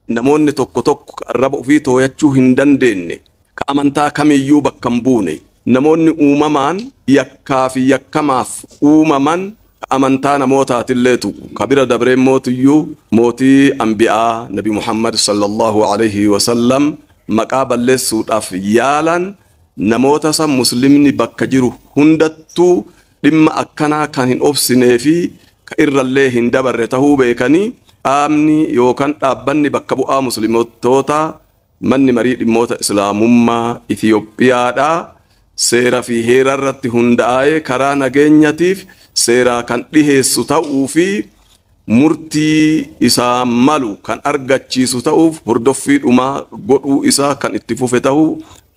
Namoonni tokko tokko arraba ofii tooyachuu hin dandeenye, ka amantaa kamiyyuu bakka hin buune, namoonni uumamaan yakkaa fi yakkamaaf uumaman, ka amantaa namootaatillee tuqu, ka bira dabreen mootiyyuu mootii anbi'aa Nabi Muhammad sallallahu alaihi wasallam maqaa balleessuudhaaf yaalan, namoota san muslimni bakka jiru hundattuu dhimma akkanaa kan hin obsinee fi ka irrallee hin dabarre tahuu beekanii, qaamni yookaan dhaabbanni bakka bu'aa muslimootaa Manni Marii Dhimmoota Islaamummaa Itiyoophiyaadha seera fi heera irratti hundaa'ee karaa nageenyatiif seeraa kan dhiheessu ta'uu fi murtii isaa malu kan argachiisu ta'uuf hordoffii dhumaa godhuu isaa kan itti fufe ta'uu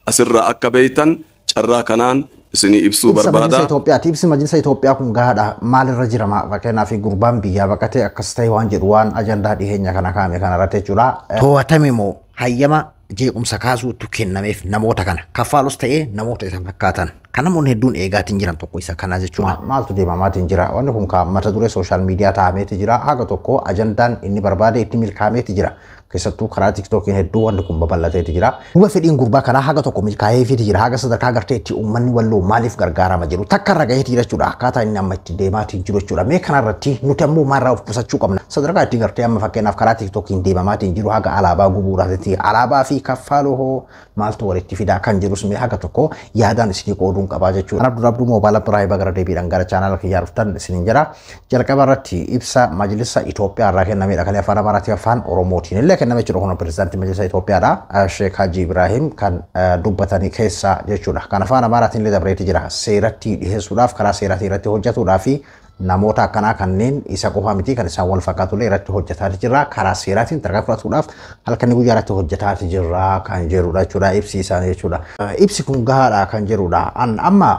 asirraa akka beeytan carraa kanaan isinii ibsuu Ibsa barbaada. Majlisa Itoophiyaati. Ibsi Majlisa Itoophiyaa kun gahaadha. Maalirra jira? Fakkeenyaaf gurbaan biyyaa baqatee akkas ta'e waan jedhu, waan ajandaa dhiheenya kana kaa'ame kana irratti jechuudha. To'atame moo hayyama jeequmsa kaasuutu kennameef namoota kana? Kaffaalus ta'ee namoota isa fakkaatan, kan namoonni hedduun eegaatiin jiran tokko isa kana jechuudha. Maaltu deemamaatiin jira? Wanni kun kan mata duree social media ta'ameeti jira. Haga tokko ajandaan inni barbaade itti milkaa'ameeti jira. Keessattuu karaa TikTokiin hedduu wanni kun babal'ateeti jira. Duba fedhiin gurbaa kanaa haga tokko milkaa'eefiiti jira. Haga sadarkaa gartee itti uummanni Walloo maaliif gargaarama jiru takka irra gaheeti jira jechuudha. Akkaataa inni amma itti deemaatiin jiru jechuudha. Mee kanarratti nuti ammoo maalirraa of qusachuu qabna? Sadarkaa itti gartee amma fakkeenyaaf karaa TikTokiin deemamaatiin jiru haga alaabaa gubuudhaati. Alaabaa fi Kaffaaloo hoo maaltu walitti fidaa kan jirus mee haga tokko yaadaan isinii qooduun qabaa jechuudha. Abduu Abduu Moobaala biraa gara deebiidhaan gara chaanaala kiyyaa dhuftan isiniin jira. Jalqaba irratti ibsa Majlisa Itoophiyaa irraa kennamedha. Kan afaan Amaaraatii, afaan Oromootiin illee kenname jechuudha. Kun pirezidaantii Majlisa Itoophiyaadha. Sheek Haji Ibrahim kan dubbatanii keessaa jechuudha. Kan afaan Amaaraatiin illee dabreeti jira. Seeratti dhiyeessuudhaaf, karaa seeraatii irratti hojjetuudhaa fi namoota akkanaa kanneen isa qofa miti, kan isaan wal fakkaatullee irratti hojjetaa jira. Karaa seeraatiin tarkaanfii fudhatuudhaaf halkanii guyyaa irratti hojjetaa jirra kan jedhudha jechuudha, ibsi isaanii jechuudha. Ibsi kun gahaadha kan jedhudha. Amma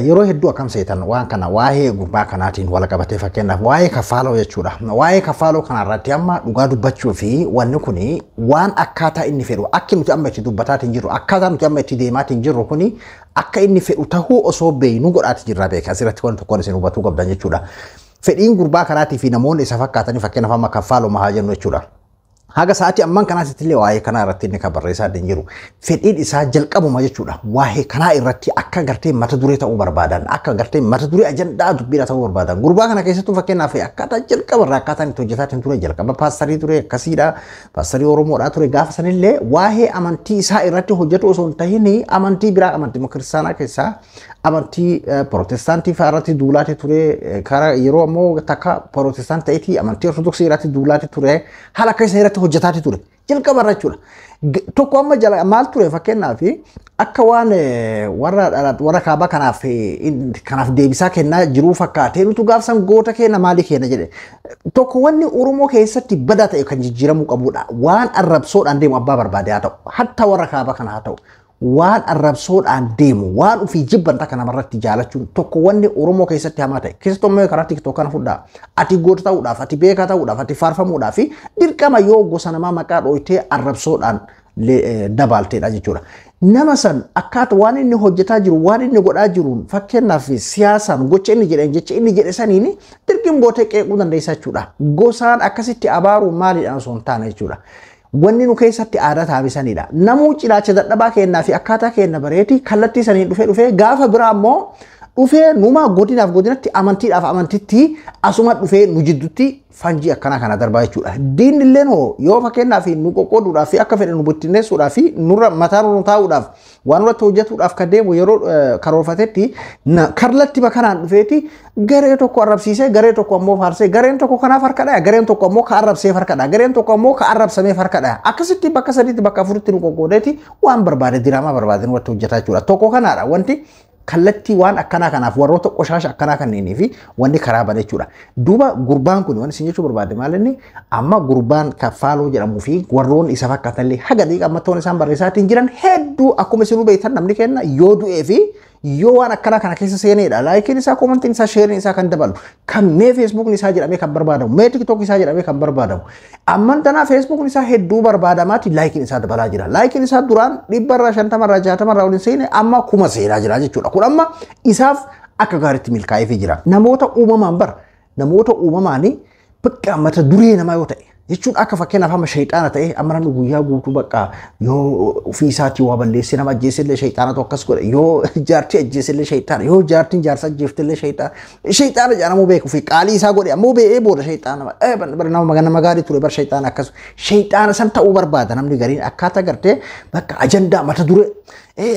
yeroo hedduu akkam seetan waan kana waa'ee gurbaa kanaatiin wal qabatee, fakkeenyaaf waa'ee Kaffaaloo jechuudha. Waa'ee Kaffaaloo kanarratti amma dhugaa dubbachuu fi wanni kuni waan akkaataa inni fedhu, akki nuti amma itti dubbataatiin jirru, akkaataa nuti amma itti deemaatiin jirru kuni akka inni fedhu tahuu osoo beeynu godhaati jirra beeka. Asirratti wanti tokkoon isin hubatuu qabdan jechuudha. Fedhiin gurbaa kanaatii fi namoonni isa fakkaatanii, fakkeenyaaf amma Kaffaaloo haa jennu jechuudha. Haga sa'aatii amman kanaatti illee waa'ee kanaa irratti inni kan barreessaa hin jiru. Fedhiin isaa jalqabuma jechuudha. Waa'ee kanaa irratti akka gartee mata duree ta'uu barbaadan, akka gartee mata duree ajandaa dubbiidha ta'uu barbaadan. Gurbaa kana keessattuu fakkeenyaaf akkaataa jalqaba irraa akkaataan itti hojjetaa ture, jalqaba paastarii ture akkasiidha. Paastarii Oromoodhaa ture. Gaafa sanillee waa'ee amantii isaa irratti hojjetu osoo hin tahin amantii biraa, amantii kiristaanaa keessaa amantii pirootestaantii fa'aa irratti duulaati ture. Karaa yeroo ammoo takka pirootestaantii ta'eeti amantii ortodoksii irratti duulaati ture. Haala akka isa irratti hojjetaati ture. Jalqaba irra jechuudha. Tokko amma jala maal ture? Fakkeenyaaf akka waan warra kaabaa kanaaf deebisaa kennaa jiruu fakkaatee nutu gaafsan goota kenna maalii kenna jedhe. Tokko wanni Oromoo keessatti badaa ta'e kan jijjiiramuu qabudha. Waan arrabsoodhaan deemu abbaa barbaade haa ta'u, hatta warra kaabaa kana haa ta'u. Waan arrabsoodhaan deemu, waan ofii jibban takka namarratti jaalachuun tokko wanni Oromoo keessatti hamaa ta'e. Keessattuu immoo karaa TikTok kana fudhaa. Ati goota ta'uudhaaf, ati beekaa ta'uudhaaf, ati faarfamuudhaaf dirqama yoo gosa namaa maqaa dhooytee arrabsoodhaan dabaalteedha jechuudha. Nama san akkaata waan inni hojjetaa jiru, waan inni godhaa jiruun, fakkeenyaaf siyaasaan gocha inni jedhan, jecha inni jedhe saniin dirqin gootee qeequu dandeessa jechuudha. Gosaan akkasitti abaaruun maaliidhaan osoo hin taane jechuudha. Wanni nu keessatti aadaa taasisanidha. Namuu cinaacha dadhabaa kennaa fi akkaataa kenna bareeti kallattii saniin dhufee dhufee gaafa biraa immoo dhufee numa godinaaf godinatti, amantiidhaaf amantitti asuma dhufee nu jidduutti fanjii akkanaa kana darbaa jechuudha. Diinni illee hoo yoo fakkeenyaaf nu qoqqooduudhaaf fi akka fedhe nu bittinneessuudhaaf fi nurra mataa nu taa'uudhaaf waan nurratti hojjetuudhaaf kan deemu yeroo karoorfatetti kallattii kanaan dhufeeti garee tokko arrabsiisee, garee tokko ammoo faarsee, gareen tokko kanaaf harka dhaya, gareen tokko ammoo ka arrabseef harka dhaya, gareen tokko ammoo ka arrabsameef harka dhaya, akkasitti bakka sadiitti, bakka afuritti nu qoqqoodeeti waan barbaade diraamaa barbaade nurratti hojjetaa jechuudha. Tokko kanaadha wanti kallattii waan akkanaa kanaaf warroota qoshaasha akkanaa kanneenii fi wanni karaa bane jechuudha. Duuba gurbaan kun wanni isin jechuu barbaade maal? Inni amma gurbaan Kaffaaloo jedhamuu fi warroonni isa fakkaatanillee haga dhiiqa ammattoon isaan barreessaatiin jiran hedduu, akkuma isin beektan, namni kenna yoo du'ee fi yoo waan akkanaa kana keessa seenedha. Likeiin isaa, commentiin isaa, shareiin isaa kan dabalu, kan mee Facebookni isaa jedhamee kan barbaadamu, mee TikTok isaa jedhamee kan barbaadamu. Amman tanaa Facebookni isaa hedduu barbaadamaati likeiin isaa dabalaa jira. Likeiin isaa duraan 100rraa, 50rraa, 60rraa waliin seene amma 1000 seenaa jira jechuudha. Kun amma isaaf akka gaariitti milkaa'eefii jira. Namoota uumamaan bara namoota uumamaanii bakka mata duree namaa yoo ta'e Jechuun akka fakkeenyaaf amma shayxaana ta'e amma namni guyyaa guutuu bakka yoo ofii isaatii waa balleessee nama ajjeesellee shayxaanatu akkas godhe, yoo jaartii ajjeesellee shayxaana, yoo jaartiin jaarsa ajjeeftellee shayxaana, shayxaana jedhamuu beeku fi qaalii isaa godhe ammoo bee'ee booda shayxaana bara nama gaarii ture bara shayxaana akkas shayxaana san ta'uu barbaada namni gariin akkaataa gartee bakka ajandaa mata duree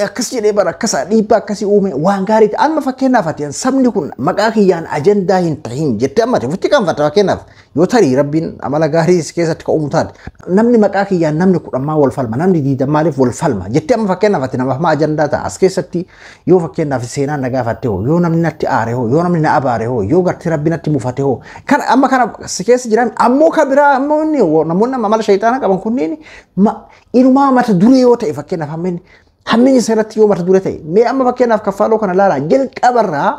akkas jedhee bara akkas dhiibbaa akkasii uume waan gaarii ta'e. Amma fakkeenyaaf ati sabni kun maqaa kiyyaan ajandaa hin tahin jettee amma ofitti qaanfatta. Fakkeenyaaf yoo tarii rabbiin amala gaarii si keessatti ka'uumu taate namni maqaa kiyyaan namni 10 wal falma, namni 20 maaliif wal falma jettee amma fakkeenyaaf ati namaaf maa ajandaa ta'a as keessatti yoo fakkeenyaaf seenaan na gaafatte hoo, yoo namni natti aare hoo, yoo namni na abaare hoo, yoo gartee rabbi natti mufate hoo, kan amma kana si keessa jiran ammoo ka biraa ammoo inni namoonni amala shayxaana qaban kunneen inumaa mata duree yoo ta'e fakkeenyaaf hammeenyi isa irratti yoo mata duree ta'e mee amma fakkeenyaaf Kaffaaloo kana ilaalaa jalqabarraa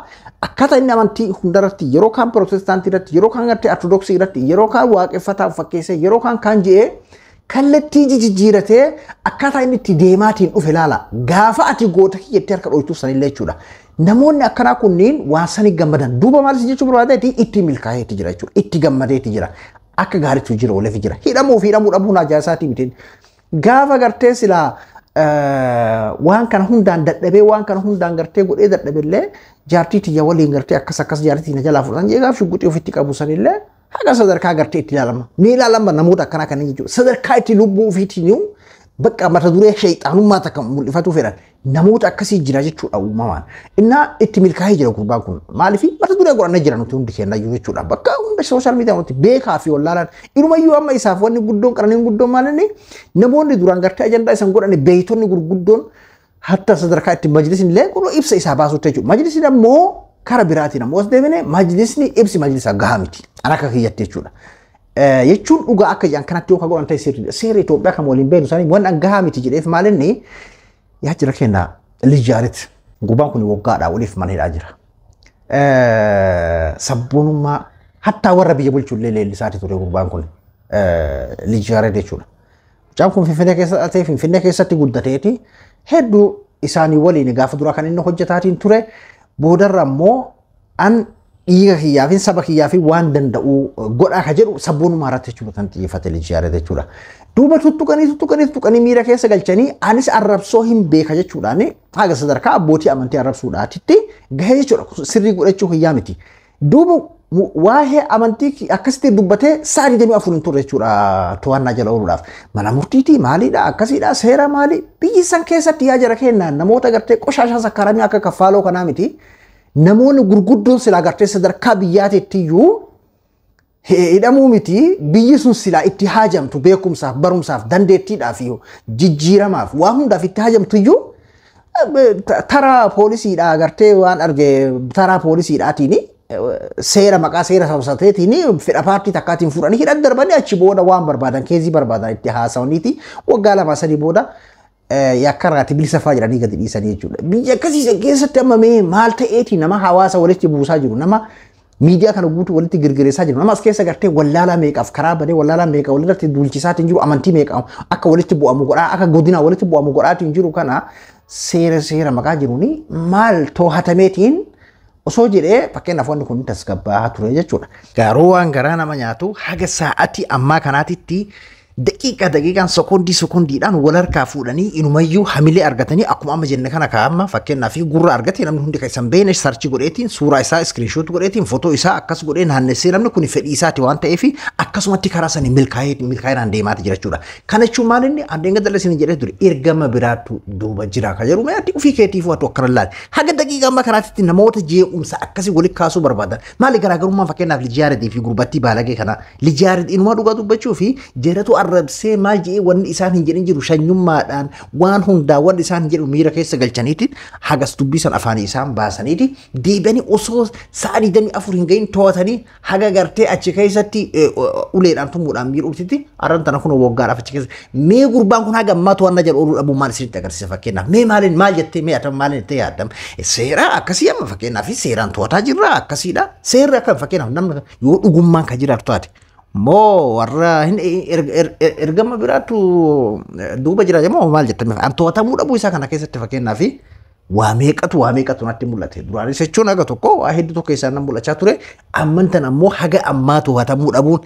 akkaataa inni amantii hundarratti yeroo kaan pirootestaantii irratti, yeroo kaan gartee ortodoksii irratti, yeroo kaan waaqeffataa fakkeessee, yeroo kaan kaan je'ee kallattii jijjiiratee akkaataa inni itti deemaatiin dhufe ilaala. Gaafa ati goota kiyyattee harka dhoytuuf sanillee jechuudha. Namoonni akkanaa kunneen waan sanii gammadan duuba maal isin jechuu barbaadeeti itti milkaa'eeti jira jechuudha. Itti gammadeeti jira. Akka gaariitu jira ooleef jira. Hidhamuu fi hidhamuu dhabuun ajaa isaatii miti. Gaafa gartee silaa waan kana hundaan dadhabee waan kana hundaan gartee godhee dadhabillee jaartii tiyya waliin gartee akkas akkas jaartii na jalaa fudhan jee gaaf shugguxii ofitti qabu sanillee haga sadarkaa gartee itti ilaalama. Ni ilaalama namoota akkanaa kanneen jechuudha. Sadarkaa itti lubbuu ofiitiin bakka mata duree shayxaanummaa takka mul'ifatuu fedhan namoota akkasii jira jechuudha uumamaan. Innaa itti milkaa'ee jira gurbaan kun. Maaliif mata duree godhannee jira nuti hundi keenya iyyuu jechuudha. Bakka hunda sooshaal miidiyaa nuti beekaa fi wallaalaan inumayyuu amma isaaf wanni guddoon qaraniin guddoon maal inni namoonni duraan gartee ajandaa isan godhani beeytonni gurguddoon hatta sadarkaa itti majlisni illee kun ibsa isaa baasutti jechuudha. Majlisni ammoo kara biraatiin ammoo as deebine majlisni ibsi majlisaa gahaa miti. An akka kiyyatti jechuudha. Jechuun dhugaa akka jedhan kanatti yoo ka godhan ta'e sirriidha. Seera Itoophiyaa kan waliin beeknu isaanii waan gahaa miti jedheef maal inni yaa jira kenna lijaarit gurbaan kun waggaadhaa oliif mana hidhaa jira. Sabboonummaa hattaa warra biyya bulchullee leellisaati ture gurbaan kun lijaarit jechuudha. Mucaan kun Finfinnee keessa dhalatee Finfinnee keessatti guddateeti hedduu isaanii waliin gaafa duraa kan inni hojjetaatiin ture boodarra ammoo an dhiiga kiyyaa fi saba kiyyaa fi waan danda'u godhaa ka jedhu sabboonummaa irratti jechuudha kan xiyyeeffate lijaarit jechuudha. Duuba tuttuqanii miira keessa galchanii anis arrabsoo hin beeka jechuudhaan haga sadarkaa abbootii amantii arrabsuudhaatitti gahee jechuudha sirrii godhachuu kiyyaa miti. Duuba waa'ee amantii akkasitti dubbatee sa'a 24 hin turre jechuudha to'annaa jala ooluudhaaf. Mana murtiitii maaliidha akkasiidha seera maali biyyi san keessatti yaa jara kennaan namoota gartee qoshaashaa sakkaaramii akka Kaffaaloo kanaa miti. Namoonni gurguddoon silaa gartee sadarkaa biyyaatiitti iyyuu hidhamuu miti biyyi sun silaa itti haajamtu beekumsaaf barumsaaf dandeettiidhaaf jijjiiramaaf waan hundaaf itti haajamtu iyyuu taraa poolisiidhaa gartee waan arge taraa poolisiidhaatiin seera maqaa seera sabsateetiin fedha paartii takkaatiin fuudhanii hidhan darbanii achi booda waan barbaadan keezii barbaadan itti haasawaniiti waggaa 2 3 booda yakkarraati bilisa fa'aa jedhanii gadi dhiisanii jechuudha. Biyya akkasii keessatti amma mee maal ta'eeti nama hawaasa walitti buusaa jiru nama miidiyaa kana guutuu walitti girgireessaa jiru nama as keessa gartee wallaalaa meeqaaf karaa banee wallaalaa meeqa walirratti duulchisaatiin jiru amantii meeqa akka walitti bu'amu godhaa akka godinaa walitti bu'amu godhaatiin jiru kana seera seera maqaa jiruuni maal too'atameetiin osoo jedhee fakkeenyaaf wanni kun tasgabbaa'aa ture jechuudha. Garuu waan garaa nama nyaatu haga sa'aatii ammaa kanaatitti daqiiqa daqiiqaan sekoondii sekoondiidhaan wal harkaa fuudhanii inumayyuu hamilee argatanii akkuma amma jenne kana kaa'amma fakkeenyaaf gurra argate namni hundi kan isan beekne sarchii godheetiin suuraa isaa iskiriinshoot godheetiin footoo isaa akkas godhee naannessee namni kun fedhii isaati waan ta'eef akkasumatti karaa sanii milkaa'inaan deemaati jira jechuudha. Kana jechuun maal inni addeen gadalla isin jedhee ture ergama biraatu duuba jira kan jedhu mee ati ofii keetiif waatu akkana laali. Haga daqiiqa amma kanaatitti namoota jeequmsa akkasii walitti kaasuu barbaadan maali garaagarummaan fakkeenyaaf lijaaridii fi gurbattii baalagee kana lijaaridii inumaa dhugaa dubbachuu fi jeeratu arrabsee maal jedhee wanni isaan hin jedhin jiru shanyummaadhaan waan hundaa wanni isaan hin jedhu miira keessa galchaniiti hagas dubbii san afaanii isaan baasaniiti deebi'anii osoo sa'a 24 hin gahin to'atanii haga gartee achi keessatti uleedhaan tumuudhaan miidhuutitti arran tana kun waggaadhaaf achi keessa mee gurbaan kun haga ammaa to'annaa jala ooluu dhabuu maal isinitti agarsiisa fakkeenyaaf mee maaliin maal jettee mee atam maaliin jettee yaaddam seera akkasii amma fakkeenyaaf seeraan to'ataa jirra akkasiidha seerri akkam fakkeenyaaf namni yoo dhugummaan kan jiraatu taate moo warra ergama biraatu duuba jira moo maal jettame an to'atamuu dhabuu isaa kana keessatti fakkeenyaaf waa meeqatu natti mul'ate duraanis jechuun haga tokko waa hedduu tokko isaan nan mul'achaa ture amman tan ammoo haga ammaa to'atamuu dhabuun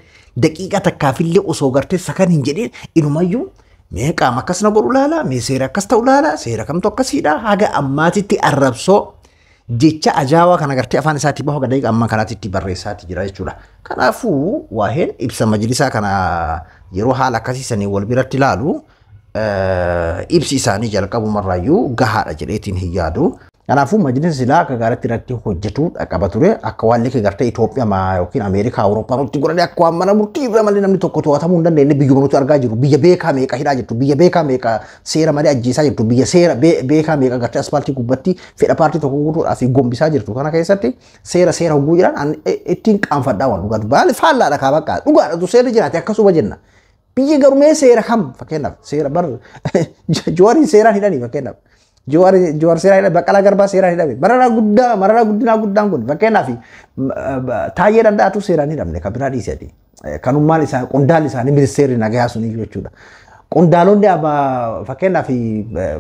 Daqiiqa takkaafillee osoo gartee sakan hin jedhin inumayyuu mee qaama akkas na godhu laala, mee seera akkas ta'u laala, seera kamtu akkasiidha. Haga ammaatitti arrabsoo jecha ajaa'ibaa kana gartee afaan isaatii bahu haga daqiiqa ammaa kanaatitti barreessaati jira jechuudha. Kanaafuu waa'een ibsa majlisaa kana yeroo haala akkasiisanii wal biratti ilaalu ibsi isaanii jalqabumarraayyuu gahaadha jedheetiin hin yaadu. Kanaafuu majlisa silaa akka gaariitti irratti hojjetu qaba ture. Akka waan liqii gartee Itoophiyaa yookiin Ameerikaa Awurooppaa nutti godhanii akka waan mana murtii irra malee namni tokko to'atamuu hin dandeenye biyyuma nuti argaa jiru. Biyya beekaa meeqa hidhaa jirtu, biyya beekaa meeqa seera malee ajjeesaa jirtu, biyya seera beekaa meeqa gartee aspaaltii gubbatti fedha paartii tokko guutuudhaaf gombisaa jirtu. Kana keessatti seera seera hogguu jiran ittiin qaanfadhaa waan dhugaatu. Baali faallaadha kaa bakka dhugaadhatu seerri jiraate akkasuma jenna. Biyyi garuu mee seera kam fakkeenyaaf seera bar Jawaariin seeraan hidhanii fakkeenyaaf. Jawaar seeraan hidhame, Baqqalaa Garbaa seeraan hidhame, Mararaa guddaa, Mararaa Guddinaa guddaan kun fakkeenyaaf Taayyee Danda'atu seeraan hidhamne kan biraa dhiisati. Kanummaan isaa qondaalli isaanii ministeerri nagayaa sun iyyuu jechuudha. Qondaalonni fakkeenyaaf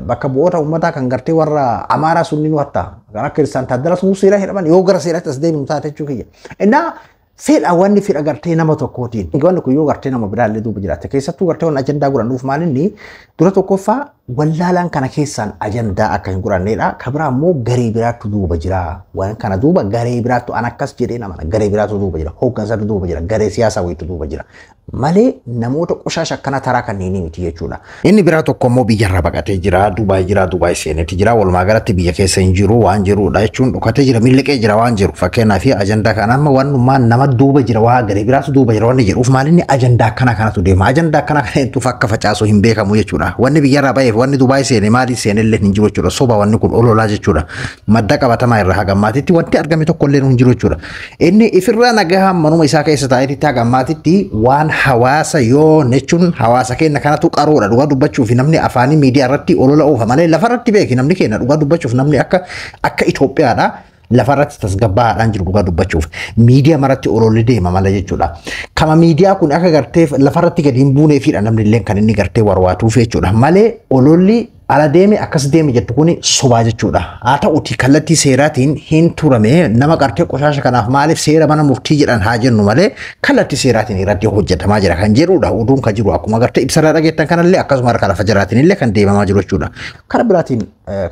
bakka bu'oota uummataa kan gartee warra Amaaraa sunniin hatta kan akka Kiristaan Taaddalaa sun seeraan hidhaman yoo gara seeraatti as deebinu taate jechuu kiyya. Innaa fedha wanni fedha gartee nama tokkootiin. Wanni kun yoo gartee nama biraallee duuba jiraate keessattuu gartee waan ajandaa godhannuuf maalinni dura tokkoffaa wallaalaan kana keessaan ajandaa akka hin godhannedha. Ka biraa immoo garee biraattu duuba jira. Waan kana duuba garee biraattu an akkas jedhee nama garee biraattu duuba jira. Hooggansaatu duuba jira. Garee siyaasaa wayiitu duuba jira. Malee namoota qoshaasha akkana taraa kanneenii miti jechuudha. Inni biraa tokko immoo biyyarra baqatee jira. Dubaay jira. Dubaay seenetti jira. Walumaa galatti biyya keessa hin jiru waan jirudha jechuun dhokatee jira. Miliqee jira waan jiru. Fakkeenyaaf ajandaa kana amma wannummaan nama duuba jira waa garee biraatu duuba jira wanni jedhuuf maalinni ajandaa akkana kanatu deema. Ajandaa akkana kana hedduu akka facaasu hin beekamu jechuudha. Wanni biyyarraa ba'eef wanni Dubaay seene maali seene illee hin jiru jechuudha. Soba wanni kun ololaa jechuudha. Madda qabatamaa irraa haga ammaatitti wanti argame tokko illee hin jiru jechuudha. Inni ifirraa nagahaan manuma isaa keessa taa'etti haga ammaatitti waan hawaasa yoo jechuun hawaasa keenya kanatu qaroodha dhugaa dubbachuuf namni afaanii miidiyaa irratti olola oofa malee lafarratti beeki namni keenya dhugaa dubbachuuf namni akka akka Itoophiyaadha. Lafarratti tasgabbaa'aadhaan jiru dhugaa dubbachuuf miidiyaa maratti ololli deema mala jechuudha. Kama miidiyaa kun akka gartee lafarratti gadi hin buuneefidha namni illee kan inni gartee warwaatuuf jechuudha. Malee ololli ala deeme akkas deeme jettu kun sobaa jechuudha. Haa ta'uti kallattii seeraatiin hin turame nama gartee qoshaasha kanaaf maaliif seera mana murtii jedhan haa jennu malee kallattii seeraatiin irratti hojjetamaa jira kan jedhudha. Oduun kan jiru akkuma gartee ibsarraa dhageettan kanallee akkasuma harka lafa jaraatiin illee kan deemamaa jiru jechuudha. Karaa biraatiin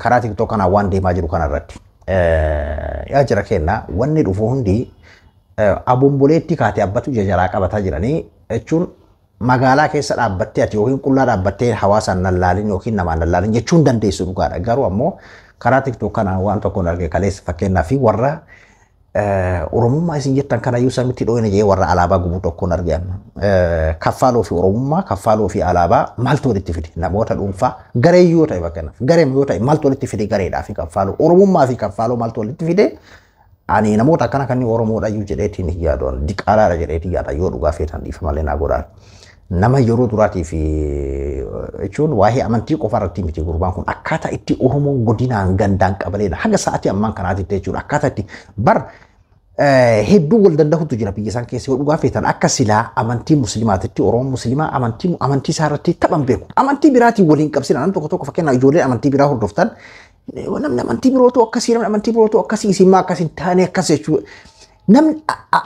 karaa TikTok kanaan waan deemaa jiru kanarratti. Yaa jira kenna wanni dhufu hundi abomboleetti kaatee abbatu jajalaa qabataa jiranii jechuun magaalaa keessa dhaabbattee ati yookiin qullaa dhaabbattee hawaasaan lallaalin yookiin namaan lallaalin jechuun dandeessu dhugaadha. Garuu ammoo karaa TikTok kanaan waan tokkoon arge kaleessa fakkeenyaaf warra Oromummaa isin jettan kanayyuu samitti dhooyina jee warra alaabaa gubuu tokkoon arge. Kaffaaloo fi Oromummaa, kaffaaloo fi alaabaa maaltu walitti fide? Namoota dhuunfaa garee yoo ta'e fakkeenyaaf garee yoo ta'e maaltu walitti fide gareedhaa fi kaffaaloo Oromummaa fi kaffaaloo maaltu walitti fide? Ani namoota akkana kanneen Oromoodha iyyuu jedheetiin hin yaadu. Diqaalaadha jedheetiin yaada yoo dhugaa feetan dhiifa malee naa godhaan. Nama yeroo duraatii fi jechuun waa'ee amantii qofa irratti miti gurbaan kun akkaataa itti Oromoon godinaan gandaan qabaleedha. Haga sa'aatii ammaan kanaatitti jechuudha akkaataa itti bar hedduu wal danda'utu jira biyya isaan keessa yoo dhugaa feetan akka silaa amantii musliimaatitti Oromoon musliimaa amantii isaa irratti taphan beeku. Amantii biraatiin waliin qabsina namni tokko tokko fakkeenyaaf ijoolleen amantii biraa hordoftan namni amantii birootu akkasii namni amantii birootu akkasii isin maa akkasii hin taane akkas jechuudha. Namni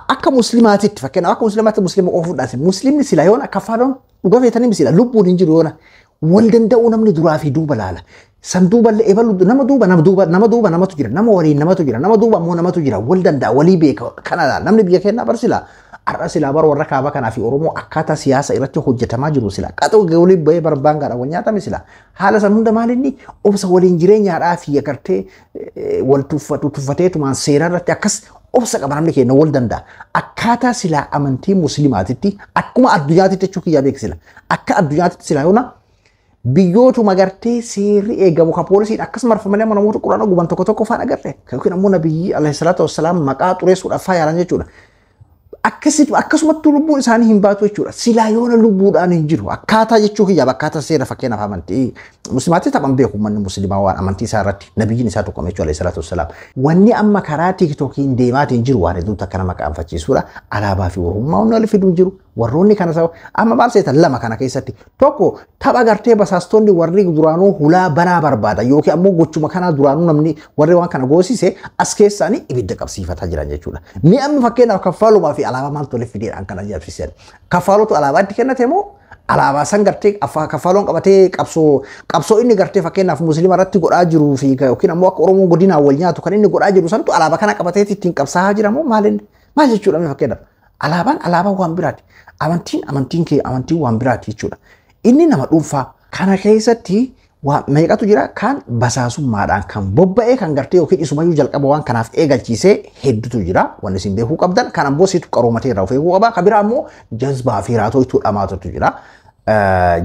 akka musliimaatitti fakkeenyaaf akka musliimaatti musliima ofuudhaas musliimni sila yoona kaffaaloon dhugaa feetanii sila lubbuun hin jiru yoona wal danda'uu namni duraa fi duuba laala. San duuballee ebalu nama duuba nama duuba nama duuba namatu jira nama waliin namatu jira nama duuba ammoo namatu jira wal danda'a walii beeka kana laala namni biyya keenyaa bar sila har'a silaa bar warra kaaba kanaa fi Oromoo akkaataa siyaasa irratti hojjetamaa jiru sila qaxoo walii bahee barbaan gaadha wal nyaatame sila haala san hunda maalinni obsa waliin jireenyaadhaa fi agartee wal tuffatu tuffateetumaan seera irratti akkas obsa qaba namni keenya wal danda'a. Akkaataa silaa amantii musliimaatitti akkuma addunyaatitti jechuu kiyyaa beeksisa. Akka addunyaatitti silaa yoona biyyootuma gartee seerri eegamu kan poolisiin akkas marfamanii amma namoota quraana guban tokko tokko faan agarre. Yookiin ammoo nabiyyi alayhi salaatu wassalaam maqaa xureessuudhaaf faa yaalan jechuudha. Akkasumatti lubbuun isaanii hin baatu jechuudha. Silaa yoona lubbuudhaan hin jiru. Akkaataa jechuu kiyyaaf akkaataa seera fakkeenyaaf amantii musliimaatti taphan beeku uummanni musliimaa waan amantii isaa irratti nabiyyiin isaa tokko jechuudha alayhi salaatu wassalaam. Wanni amma karaa tiiktookiin deemaatiin jiru waan hedduutu akka nama qaanfachiisudha. Alaabaa fi Oromummaa wanni wal fiduu jiru. Warroonni kana sababa amma maal seetan lama kana keessatti tokko tapha gartee basaastonni warri duraanuu hulaa banaa barbaada yookiin ammoo gochuma kanaa duraanuu namni warri waan kana goosise as keessaanii ibidda qabsiifataa jiran jechuudha. Ni amma fakkeenyaaf kaffaalumaa fi alaabaa maaltu walitti fideedhaan kan ajaa'ibsiisan. Kaffaalotu alaabaa itti kennate moo alaabaa san gartee kaffaaloon qabatee qabsoo inni gartee fakkeenyaaf musliima irratti godhaa jiruu fi yookiin ammoo akka Oromoo godinaan wal nyaatu kan inni godhaa jiru santu alaabaa kana qabatee ittiin qabsaa'aa jira moo maal maal jechuudha fakkeenyaaf. Alaabaan alaabaa waan biraati. Amantiin amantiin kee amantiin waan biraati jechuudha. Inni nama dhuunfaa kana keessatti waa meeqatu jira kan basaasummaadhaan kan bobba'ee kan gartee yookiin isumayyuu jalqaba waan kanaaf eegalchiisee hedduutu jira. Wanni isin beekuu qabdan kan ammoo situ qaroomatee irraa of eeguu qaba. Kan biraa ammoo jazbaa fi raatoo itti dhamaatutu jira.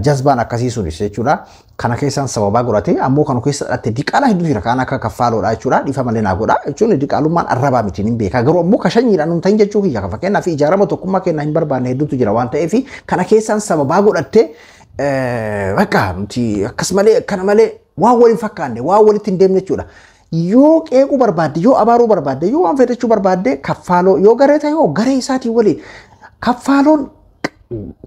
Jazbaan akkasii sunis jechuudha. Kana keessaan sababaa godhatee ammoo kan keessa dhalatte diqaalaa hedduu jira. Kan akka kaffaaloodha jechuudha. Dhiifa malee naa godha jechuun diqaalummaan arrabaa miti hin beeka. Garuu ammoo kashanyiidhaan nun ta'in jechuu kiyya. Fakkeenyaaf ijaarama tokkummaa kennaa hin barbaanne hedduutu jira waan ta'eef kana keessaan sababaa godhattee bakka nuti akkas malee akkana malee waan waliin fakkaanne waan walitti hin deemne jechuudha. Yoo qeequu barbaadde, yoo abaaruu barbaadde, yoo waan fedhachuu barbaadde kaffaaloo yoo garee ta'e yoo garee isaatiin waliin kaffaaloon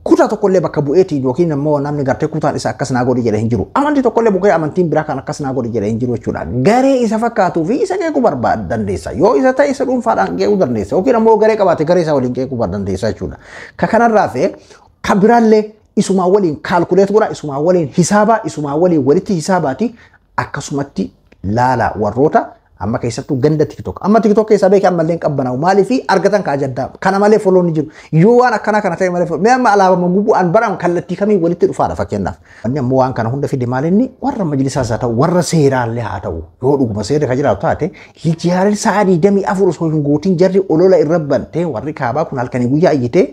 kutaa tokkollee bakka bu'eetiin yookiin immoo namni gartee kutaan isa akkas naa godhi jedhee hin jiru. Amantii tokkollee bu'ee amantiin biraa kan akkas naa godhi jedhee hin jiru jechuudha. Garee isa fakkaatuu fi isa qeequu barbaadu dandeessa. Yoo isa ta'e isa dhuunfaadhaan qeequu dandeessa. Yookiin ammoo garee qabaate garee isaa waliin qeequu dandeessa jechuudha. Ka kanarraa fe'e kan biraallee isumaa waliin kaalkuleet godha, isumaa waliin hisaabaa, isumaa waliin walitti hisaabaati akkasumatti laala warroota amma keessattuu ganda TikTok. Amma TikTok keessaa beekaa ammallee hin qabbanaa'u. Maaliif argatan ka ajaddaa. Kana malee follow ni jiru. Yoo waan akkanaa kana ta'e malee mee amma alaabama gubuu an baram kallattii kamiin walitti dhufaadha fakkeenyaaf. Wanni ammoo waan kana hunda fide maal inni warra majlisaas haa ta'u warra seeraallee haa ta'u yoo dhuguma seerri ka jiraatu taate jaalali sa'a 24 osoo hin guutin jarri olola irra bantee warri kaabaa kun halkanii guyyaa iyyitee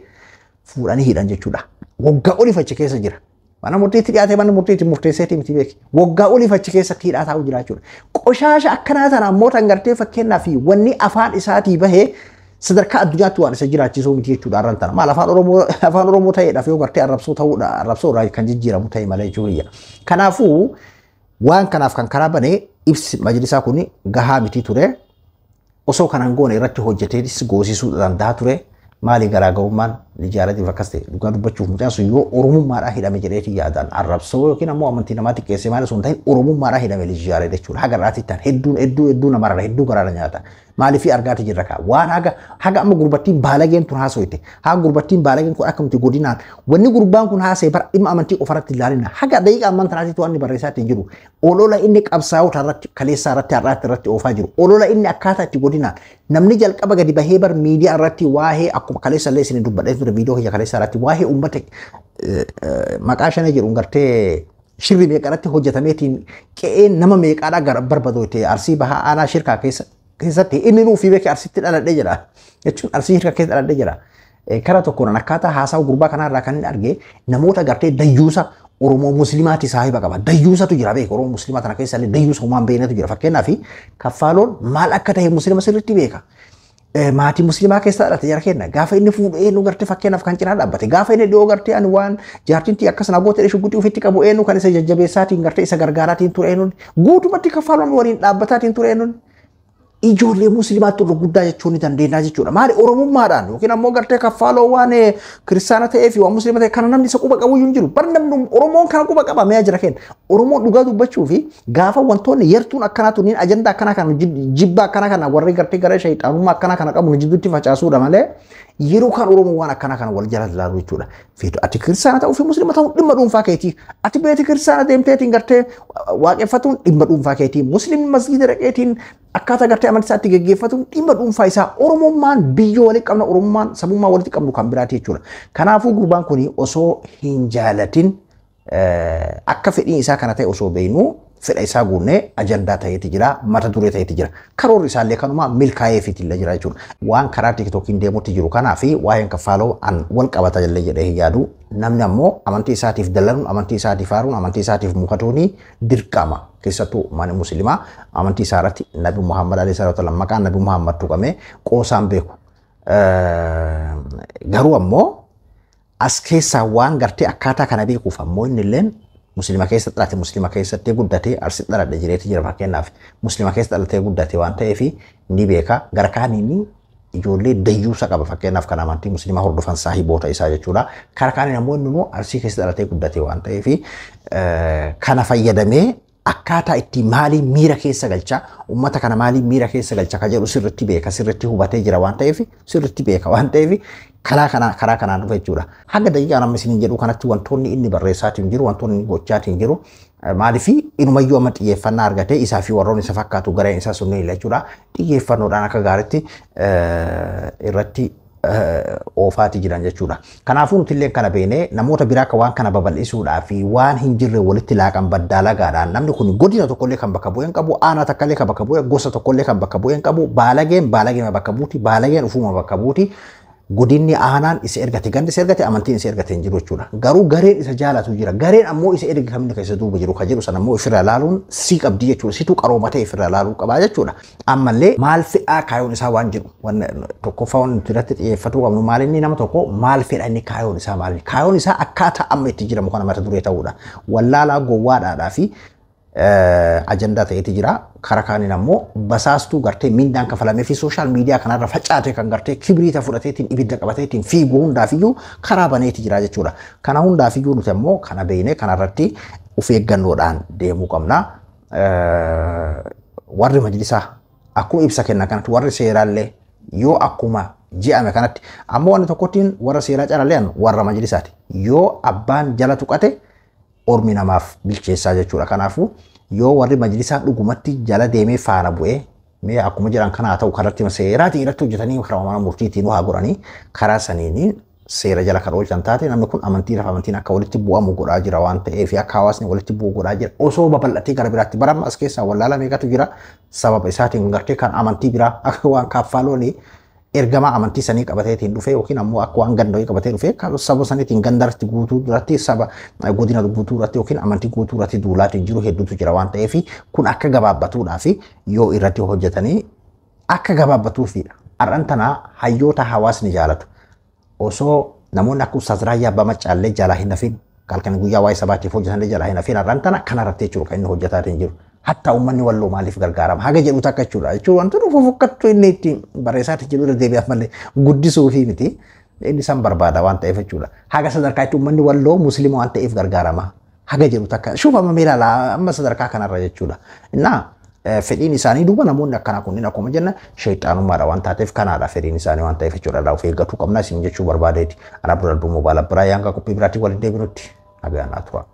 fuudhanii hidhan jechuudha. Waggaa oliif achi keessa jira. Mana murtiitti dhiyaatee mana murtiitti murteesseetii miti beeki. Waggaa oliif achi keessatti hidhaa taa'u jira jechuudha. Qoshaasha akkanaa tana ammoo tan gartee fakkeenyaaf wanni afaan isaatii bahee sadarkaa addunyaatti waan isa jiraachisuu miti jechuudha arran tana. Maal afaan Oromoo ta'eedhaaf yoo gartee arrabsoo ta'uudha arrabsoo irraa kan jijjiiramu ta'e malee jechuudha. Kanaafuu waan kanaaf kan karaa banee ibsi majlisaa kun gahaa miti ture. Osoo kanaan goone irratti hojjeteetis goosisuu danda'a ture. Maali garaagarummaan ijaaratiif akkas ta'e dhugaa dubbachuuf mucaan sun yoo oromummaadhaan hidhame jedheeti yaadaan arrabsoo yookiin ammoo amantii namaa xiqqeessee maal osoo hin ta'in oromummaadhaan hidhame ijaaree jechuudha. Haga irraatti ta'an hedduun hedduu hedduu namarra hedduu garaara nyaata. Maaliif argaati jirra kaa waan haga amma gurbattiin baalageen tun haasoyte haga gurbattiin baalageen kun akkamti godinaan wanni gurbaan kun haasee bara dhimma amantii qofarratti ilaalina haga daqiiqa amman tanaatti waan inni barreessaa ittiin jiru olola inni qabsaa'ota irratti kaleessaa irratti har'aatti irratti oofaa jiru olola inni akkaataa itti godinaan namni jalqaba gadi bahee bar miidiyaa irratti waa'ee akkuma kaleessa illee isin dubbadhee ture viidiyoo kiyya kaleessa irratti waa'ee uummata maqaa shana jedhu gartee shirri meeqa irratti hojjetameetiin qe'een nama meeqaadhaa gara barbadoote Arsii bahaa aanaa shirkaa keessatti inni nuufii beekee Arsiitti dhaladhee jira jechuun Arsii shirkaa keessa dhaladhee jira. Kara tokkoon akkaataa haasawu gurbaa kanarraa kan inni arge namoota gartee dayyuusa Oromoo Musliimaati saahiba qaba. Dayyuusatu jira beeka Oromoo Musliimaa tana keessa illee dayyuusa homaan beeknetu jira. Fakkeenyaaf kaffaaloon maal akka ta'e Musliima sirriitti beeka. Maatii Musliimaa keessa dhalate jara kenna. Gaafa inni fuudhu eenyu gartee fakkeenyaaf kan cinaa dhaabbate. Gaafa inni dhiyoo gartee ani waan jaartiin akkas na goote shugguxii ofitti qabu eenyu kan isa jajjabeessaatiin gartee isa gargaaraatiin ture eenyuun guutumatti kaffaaloon waliin dhaabbataatiin ture eenyuun. Ijoollee Musliimaatti irra guddaa jechuun ni dandeenya jechuudha. Maali Oromummaadhaan yookiin ammoo gartee kaffaaloo waan kiristaana ta'ee fi waan Musliima ta'e kana namni isa quba qabu hin jiru. Bar namni Oromoon kana quba qaba mee jira kenna. Oromoon dhugaa dubbachuu fi gaafa wantoonni yartuun akkanaa tuniin ajandaa akkanaa kana jibba akkanaa kana warri gartee gara shayxaanummaa akkanaa kana qabu jidduutti facaasuudha malee yeroo kan Oromoon waan akkanaa kana wal jala ilaalu jechuudha. Feetu ati kiristaana ta'uu fi Musliima ta'uun dhimma dhuunfaa keetii. Ati beeti kiristaana deemteetiin gartee waaqeffatuun dhimma dhuunfaa keetii. Musliimni masgiida dhaqeetiin akkaataa gartee amantii isaatti geggeeffatuun dhimma dhuunfaa isaa. Oromummaan biyyoo walitti qabna, Oromummaan sabummaa walitti qabnu kan biraati jechuudha. Kanaafuu gurbaan kun osoo hin jaalatin akka fedhiin isaa kana ta'e osoo beeknuu fedha isaa guunnee ajandaa ta'eeti jira, mata duree ta'eeti jira. Karoorri isaallee kanuma milkaa'eefiitillee jira jechuudha. Waan karaa TikTokiin deemutti jiru kanaa fi waa'een kaffaaloo an wal qabata jallee jedhee hin yaadu. Namni ammoo amantii isaatiif dallanuun, amantii isaatiif faaruun, amantii isaatiif mukatuun dirqama. Keessattuu manni Musliimaa amantii isaa irratti Nabi Muhammad alayhi salaatu wasallam maqaan Nabi Muhammad tuqamee qoosaan beeku. Garuu ammoo as keessaa waan gartee akkaataa kana beekuuf ammoo inni illeen Musliima keessa dhalate, Musliima keessatti guddate, Arsii dhaladhe jireetti jira fakkeenyaaf Musliima keessa dhalatee guddate waan ta'eef ni beeka. Gara kaaniin Ijoollee dayyuusa qaba fakkeenyaaf kan amantii musliimaa hordofan saahiboota isaa jechuudha. Karaa kaaniin ammoo inni Arsii keessa dhalatee guddate waan ta'eef kana fayyadamee akkaataa itti maaliin miira keessa galcha uummata kana maaliin miira keessa galcha ka jedhu sirriitti beeka sirriitti hubatee jira waan ta'eef sirriitti beeka waan ta'eef karaa kanaan dhufa jechuudha. Haga daqiiqaan amma isiniin jedhu kanatti wantoonni inni barreessaatiin jiru wantoonni inni gochaatiin jiru maaliif inumayyuu amma xiyyeeffannaa argatee isaa fi warroon isa fakkaatu gareen isaa sunniin jechuudha. Xiyyeeffannoodhaan akka gaariitti irratti oofaati jiran jechuudha. Kanaafuu nuti illee kana beeknee namoota biraa akka waan kana babal'isuudhaa fi waan hin jirre walitti laaqan baddaa lagaadhaan namni kun godina tokkollee kan bakka bu'ee hin qabu, aanaa takkallee kan bakka bu'ee, gosa tokkollee kan bakka bu'ee hin qabu, baalageen baalageema bakka buuti, baalageen ufuma bakka buuti. Godinni aanaan isa ergate, gandi isa ergate, amantiin isa ergate hin jiru jechuudha. Garuu gareen isa jaalatu jira. Gareen ammoo isa erga kamni keessa duuba jiru kan jedhu sana ammoo ofirraa ilaaluun sii qabdi jechuudha. Situ qaroomatee ofirraa ilaaluu qabaa jechuudha. Ammallee maal fedhaa kaayoon isaa waan jedhu tokkoffaa waan nuti irratti xiyyeeffatuu qabnu maal inni nama tokko maal fedha inni kaayoon isaa maal kaayoon isaa akkaataa amma itti jiramu kana mata duree ta'uudha. Wallaalaa gowwaadhaadhaa fi ajandaa ta'eeti jira. Karaa kaaniin ammoo basaastuu gartee mindaan kafalamee fi sooshaal miidiyaa kanarra facaate kan gartee kibriita fudhateetiin ibidda qabateetiin fiiguu hundaafiyyuu karaa baneeti jira jechuudha. Kana hundaafiyyuu nuti ammoo kana beeknee kanarratti of eeggannoodhaan deemuu qabna. Warri majlisaa akkuma ibsa kennan kanatti warri seeraallee yoo akkuma je'ame kanatti ammoo wanni tokkottiin warra seeraa calalleen warra majlisaati. Yoo abbaan jala tuqate ormi namaaf bilcheessaa jechuudha. Kanaafuu yoo warri majlisaa dhugumatti jala deemee faana bu'ee mee akkuma jiran kana haa ta'u karatti seeraatiin irratti hojjetanii karaa mana murtiitiin haa godhanii karaa saniin seera jala kan oolchan taate namni kun amantii fi amantiin akka walitti bu'amu godhaa jira waan ta'eef akka hawaasni walitti bu'u godhaa jira osoo babal'atee gara biraatti barama as keessaa wallaala meeqatu jira sababa isaatiin gartee kan amantii biraa akka waan kaaffaaloonii ergamaa amantii sanii qabateetiin dhufe yookiin ammoo akka waan ganda qabatee dhufe saba saniitiin gandarratti guutuu duratti saba godina guutuu duratti yookiin amantii guutuu duratti duulaatiin jiru hedduutu jira waan ta'eef kun akka gabaabbatuudhaa fi yoo irratti hojjetanii akka gabaabbatuufidha. Har'an tanaa hayyoota hawaasni jaalatu osoo namoonni akka Ustaaz Raayyaa Abbaa Maccaallee jalaa hin hafin halkan guyyaa waa'ee sabaatiif hojjetanillee jalaa hin hafin har'an tana kanarratti jechuudha kan inni hojjetaatiin jiru. Hatta uummanni walloo maaliif gargaarama haga jedhu takka jechuudha jechuun wanti dhufu fokkattu inni itti barreessaatti jiru irra deebi'aaf malee guddisuu fi miti inni san barbaada waan ta'eef jechuudha. Haga sadarkaa itti uummanni walloo musliima waan ta'eef gargaarama haga jedhu takka shuufama meelaalaa amma sadarkaa kanarra jechuudha. Innaa fedhiin isaanii duuba namoonni akkanaa kunneen akkuma jenna shayxaanummaadha waan taateef kanaadha fedhiin isaanii waan ta'eef jechuudha. Of eeggachuu qabna isin jechuu barbaadeeti. Ana bira darbuu mobaala biraa yaanga qophii biraatiin waliin deebinutti nagaan naa tura.